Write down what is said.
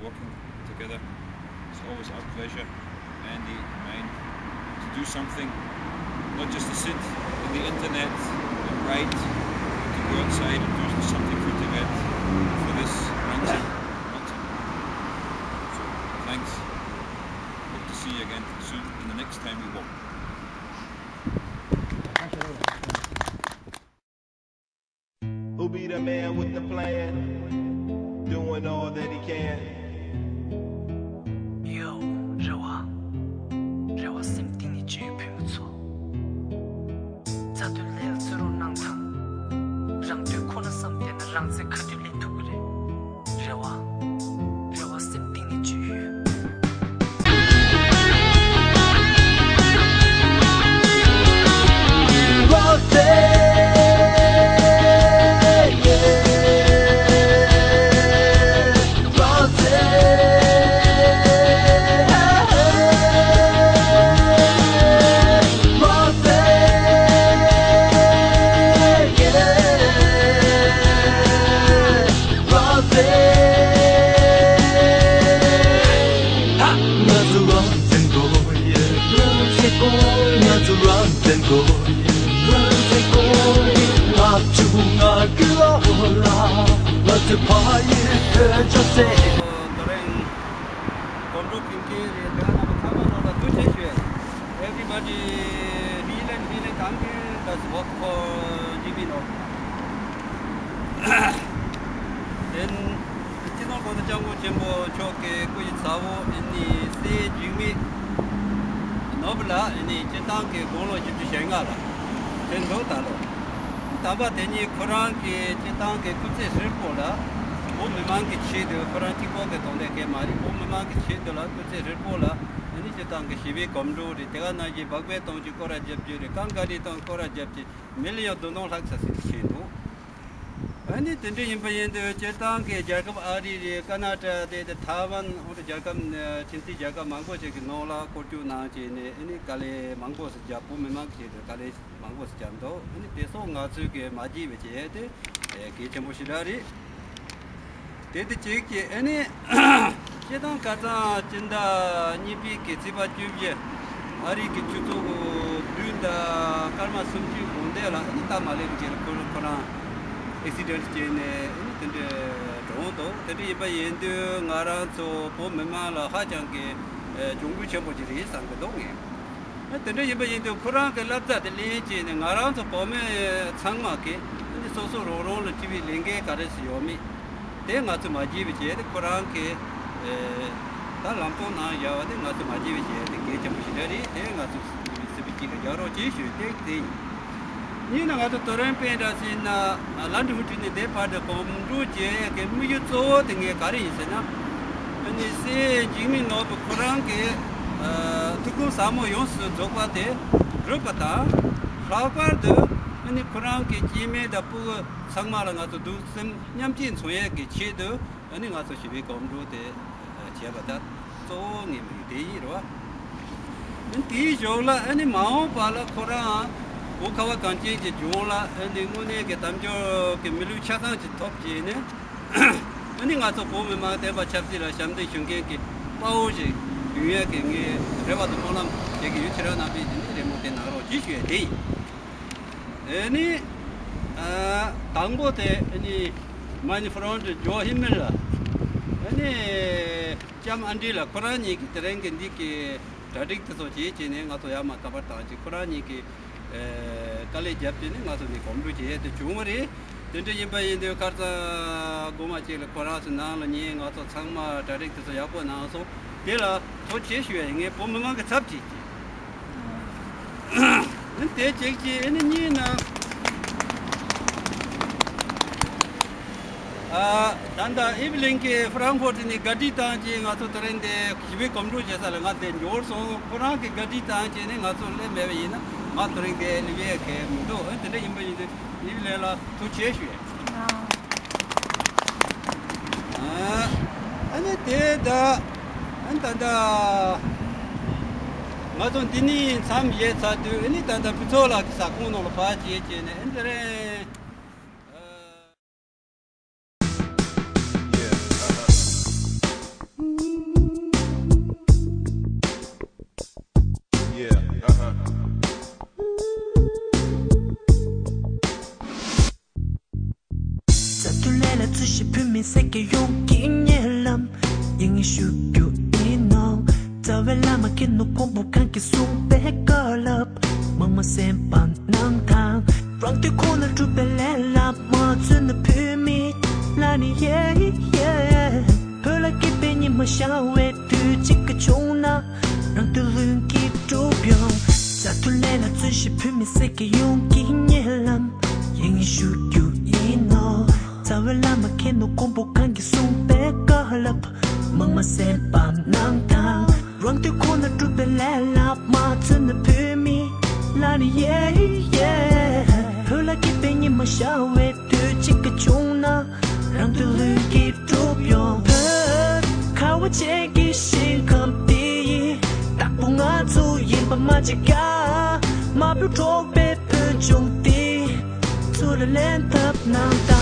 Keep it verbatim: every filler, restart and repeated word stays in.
Working together. It's always our pleasure, Andy, mine, to do something, not just to sit on the internet and write, but to go outside and do something for Tibet, for this mountain. Mountain. So, thanks. Hope to see you again soon in the next time we walk. Who be the man with the plan? Doing all that he can. Yo, རེ་བ། རེ་བ་སེམས་གཏིང་ནས་བཅོས་ཡོད་ཕན་མི་ཚོ། རྩ་དོན་ལས་བརྩི་རོགས་གནང་དང་། རང་དོན་ཁོ་ན་བསམ་བསྡད་ན་རང་བཙན་ག་དུས་ལེན་ཐུབ་ཀྱི་རེད། རེ་བ། རེ་བ་སེམས་གཏིང་ནས་བཅོས་ཡོད། Everybody, healing, healing, thank you. That's work for Jimmy, no? Then སྤྱི་ནོར་གོང་ས་སྐྱབས་མགོན་ཆེན་པོ་མཆོག་གི་སྐུ་ཡི་ཚ་བོ་ཨ་ནི་སྲས་འཇིགས་མེད་ནོར་བུ་ལགས་ཨ་ནི་སྤྱི་བཏང་གི་དགུང་ལོ་བཞི་བཅུ་ཞེ་ལྔ་ལ་ཕེབས་འདུག་ད་ལོ། དམ་པ་དེ་ཉིད་ཁོ་རང་གི་སྤྱི་བཏང་གི་སྐུ་ཚེ་ཧྲིལ་པོ་ལ་བོད་མི་མང་གི་ཆེད་དུ་ཁོ་རང་གཅིག་པོ་གི་དོན་དེ་གས་མ་རེད། བོད་མི་མང་གི་ཆེད་དུ་ལ་སྐུ་ཚེ་ཧྲིལ་པོ་ལ་ཨ་ནི་སྤྱི་བཏང་གི་ཞི་བའི་གོམ་བགྲོད་རེད། དེ་ག་ནང་བཞིན་སྦག་སྦག་གཏོང་རྒྱུ་སྐོར་ར་རྒྱབ་རྒྱུ་རེད། རྐང་ག་རེ་གཏོང་སྐོར་ར་རྒྱབ་རྒྱུ། མི་ལི་ཡོན་བདུན་སྟོང་ལྷག་ཙམ་ཞིག་ཕྱིན་འདུག་ཨ་ནི་དེ་འདྲ་ཡིན་པ་ཡིན་དུས་སྤྱིར་བཏང་གི་རྒྱལ་ཁབ་ཨ་རི་རེད། ཀ་ན་ཌ་དེ་དེ་ཐའེ་ཝན་འོ་འདྲ་རྒྱལ་ཁབ་ཨ་ཁྱིམ་མཚེས་རྒྱལ་ཁབ་མང་པོ་ཞིག་གི་ནང་ལ་སྐོར་སྐྱོད་གནང་བྱས་ནས་ཨ་ནི་དཀའ་ལས་མང་པོ་ཞིག་བརྒྱབ། བོད་མི་མང་གི་ཆེད་དུ་དཀའ་ལས་མང་པོ་ཞིག་བརྒྱབ་འདུག་ཨ་ནི་དེ་སོགས་ང་ཚོས་གི་མ་བརྗེད་པ་བྱས་ཏེ་གལ་ཆེན་པོ་ཞེ་དྲག་རེད། དེ་དེ་གཅིག་གིས་ཨ་ནི་སྤྱིར་བཏང་ཁ་སང་སྤྱི་ཟླ་གཉིས་པའི་གི་ཚེས་པ་བཅུ་བཞི་ཨ་རི་གི་ཆུ་ཚོད་བདུན་དང་སྐར་མ་སུམ་ཅུ་གོང་དེ་ལ་ཨ་ནི་སྟབས་མ་ལེགས་པའི་རྐྱེན་ལ་ཁོ་ཁོ་རང་ཨེག་སི་ཌེན་ཊི་བྱས་ནས་ཨ་ནི་དེ་འདྲ་གྲོངས་འདུག་དེ་འདྲ་ཡིན་པ་ཡིན་དུས་ང་རང་ཚོ་བོད་མི་མང་ལ་ཧ་ཅང་གི་གྱོང་གུད་ཆེན་པོ་ཅིག་རེད་བསམ་གི་འདུག་ངས། དེ་འདྲ་ཡིན་པ་ཡིན་དུས་ཁོ་རང་གི་བསླབ་བྱ་དེ་ལེན་བྱས་ནས་ང་རང་ཚོ་བོད་མི་ཚང་མ་གིས་སོ་སོ་རང་རང་ལ་དཀྲི་བའི་ལས་འགན་ག་རེ་ཞིག་ཡོད་མེད་དེ་ང་ཚོ་མ་བརྗེད་པ་བྱས་ཏེ་ཁོ་རང་གིས་ད་ལམ་སྟོན་གནང་བཞག་པ་དེ་ང་ཚོ་མ་བརྗེད་པ་བྱས་ཏེ་གལ་ཆེན་པོ་ཞིག་རེད། དེ་ང་ཚོ་སྲིད་པའི་སྤྱི་ཁ་རྒྱག་རོགས་གྱིས་ཞུ་སྟེ་དེ་ཡིན། གཉིས་ནི་ང་ཚོ་ཏུ་རན་པེན་འདྲ་ཟེར་ན་ལན་ཌན་ཧུ་ཊི་ནས་དེ་བར་དུ་གོམ་བགྲོད་བྱེད་ཡས་ཀྱི་དམིགས་ཡུལ་གཙོ་བོ་དེ་ངས་ག་རེ་ཡིན་ཟེར་ན། ཨ་ནི་སྲས་འཇིགས་མེད་ནོར་བུ་ཁོ་རང་གི་ཐུགས་དགོངས་ཟབ་མོ་ཡོངས་སུ་རྫོགས་པ་དེ་སྒྲུབ་པ་དང་། ལྷག་པར་དུ་ཨ་ནི་ཁོ་རང་གི་སྐྱེ་དམན་དང་སྤུ་གུ་ཚང་མ་ལ་ང་ཚོ་གདུང་སེམས་མཉམ་སྐྱེད་མཚོན་ཡས་ཀྱི་ཆེད་དུ་ཨ་ནི་ང་ཚོ་ཞི་བའི་གོམ་བགྲོད་དེ་བྱས་པ་ད་གཙོ་བོ་ངའི་དམིགས་ཡུལ་དེ་ཡིན་རེད་བ། དེའི་ཞོར་ལ་ཨ་ནི་མ་འོངས་པ་ལ་ཁོ་རང་བོད་ཁ་བ་གངས་ཅན་གྱི་ལྗོངས་ལ་ཨ་ནི་དངོས་གནས་ཀྱི་དལ་འབྱོར་གྱི་མི་ལུས་ཆ་ཚང་ཅིག་ཐོབ་བྱས་ནས་ཨ་ནི་ང་ཚོ་བོད་མི་མང་བསྟན་པ་ཆབ་སྲིད་ལ་ཞབས་འདེགས་ཞུ་མཁན་གྱི་དཔའ་བོ་ཞིག་ཡོང་ཡས་ཀྱི་ངའི་རེ་བ་དང་སྨོན་ལམ་བྱེད་ཀྱི་ཡོད། ཁྱེད་རང་རྣམ་པས་དེ་ནི་རེ་སྨོན་དེ་གནང་རོགས་གྱིས་ཞུ་ཡས་དེ་ཡིན། ཨ་ནི་ཨ་དང་པོ་དེ་ཨ་ནི་མ་ནི་ཧྥ་རོན་ཊི་ཇོ་ཧི་མིན་ལ་ཨ་ནི་ལྕམ་ཨན་ཌི་ལ་ཁོ་རང་གཉིས་ཀྱིས་དེ་རིང་གི་འདི་གི་གྲ་སྒྲིག་དེ་ཚོ་བྱེད་བྱས་ནས་ང་ཚོ་ཡར་མར་ཁ་པར་བཏང་བྱས་ཁོ་རང་གཉིས་ཀྱིས་ཨ་དཀའ་ལས་བརྒྱབ་བྱས་ནས་ང་ཚོ་ནས་གོམ་བགྲོད་བྱེད་ཡས་དེ་བྱུང་བ་རེད། དེ་འདྲ་ཡིན་པ་ཡིན་དུས་ཁ་སང་དགོང་མོ་གཅིག་ལ་ཁོ་རང་ཚོ་ནང་ལ་ཉན། ང་ཚོ་ཚང་མ་གྲ་སྒྲིག་དེ་ཚོ་ཡག་པོ་གནང་སོང་། དེ་ལ་ཐུགས་རྗེ་ཆེ་ཞུ་ཡ་ཡིན། ངས་བོད་མི་མང་གི་ཚབ་བྱེད་ཀྱི། དེ་གཅིག་བྱས་ཨ་ནི་གཉིས་ན། ཨ་ད་ལྟ་ཨིབ་ལིན་ཀེན་ཧྥ་རང་ཧྥོར་ཊི་ནས་ག་སྒྲིག་བཏང་བྱས་ང་ཚོ་དེ་རིང་འདི་ཞི་བའི་གོམ་བགྲོད་བྱེད་ས་ལ་ང་འདིར་འབྱོར་སོང་། ཁོ་རང་གིས་ག་སྒྲིག་བཏང་བྱས་ནས་ང་ཚོ་སླེབས་མེད་པ་ཡིན་ན་ང་དེ་རིང་འདིར་སླེབས་ཡས་གལ་མི་འདུག་ཨ་དེ་འདྲ་ཡིན་པ་ཡིན་དུས་ཨིབ་ལིན་ལ་ཐུགས་རྗེ་ཆེ་ཞུ་ཡས། ཨ་ནི་དེ་ད་ཨ་ནི་ད་ལྟ་ང་ཚོ་འདི་ནས་མཚམས་བཞག་ཚར་དུས་ཨ་ནི་ད་ལྟ་ཕུན་ཚོགས་ལགས་ཀྱི་ཟ་ཁང་ནང་ལ་ཕར་བྱས་བྱས་ནས་ཨ་ནི་དེ་རིང་། མི་སེར་གྱི་ཡོངས་ཀྱི་སྙན་ལམ་ཡིན་ངེས་ཞུ་རྒྱུ་ཡིན་ནོ། རྩ་བའི་བླ་མ་མཁན་ནོ་མགོན་པོ་གང་གིས་གསུངས་པའི་བཀའ་སློབ་མང་མ་གསན་པ་གནང་དང་། རང་དོན་ཁོ་ན་སྒྲུབ་པའི་ལས་ལ་མ་བརྩོན་ན་བོད་མི་ལ་ནི་ཡེ་ཡེ། བོད་ལ་སྐྱིད་པའི་ཉི་མ་ཤར་བའི་དུས་གཅིག་ག་བྱུང་ན། རང་དོན་ལྷུན་གྱིས་གྲུབ་ཡོང་། མཛའ་མཐུན་ལས་ལ་བརྩོན་ཞིང་བོད་མི་སེར་གྱི་ཡོངས་ཀྱི་སྙན་ལམ་ཡིན་ངེས་ཞུ་རྒྱུ་ཡིན་ནོ། རྩ་བའི་བླ་མ་མཁན་ནོ་མགོན་པོ་གང་གིས་གསུངས་པའི་བཀའ་སློབ་མང་མ་གསན་པ་གནང་དང་། རང་དོན་ཁོ་ན་སྒྲུབ་པའི་ལས་ལ་མ་བརྩོན་ན་བོད་མི་ལ་ནི་ཡེ་ཡེ། བོད་ལ་སྐྱིད་པའི་ཉི་མ་ཤར་བའི་དུས་གཅིག་ག་བྱུང་ན། རང་དོན་ལྷུན་གྱིས་གྲུབ་ཡོང་བོད། ཁ་བ་ཅན་གྱི་ཞིང་ཁམས་འདི་ཡི་བདག་པོ་ང་ཚོ་ཡིན་པ་མ་བརྗེད་ཀ། མ་བུ་འབྲོག་པའི་བོད་ལྗོངས་འདི་ཚུར་ལ་ལེན་ཐབས་གནང་དང་།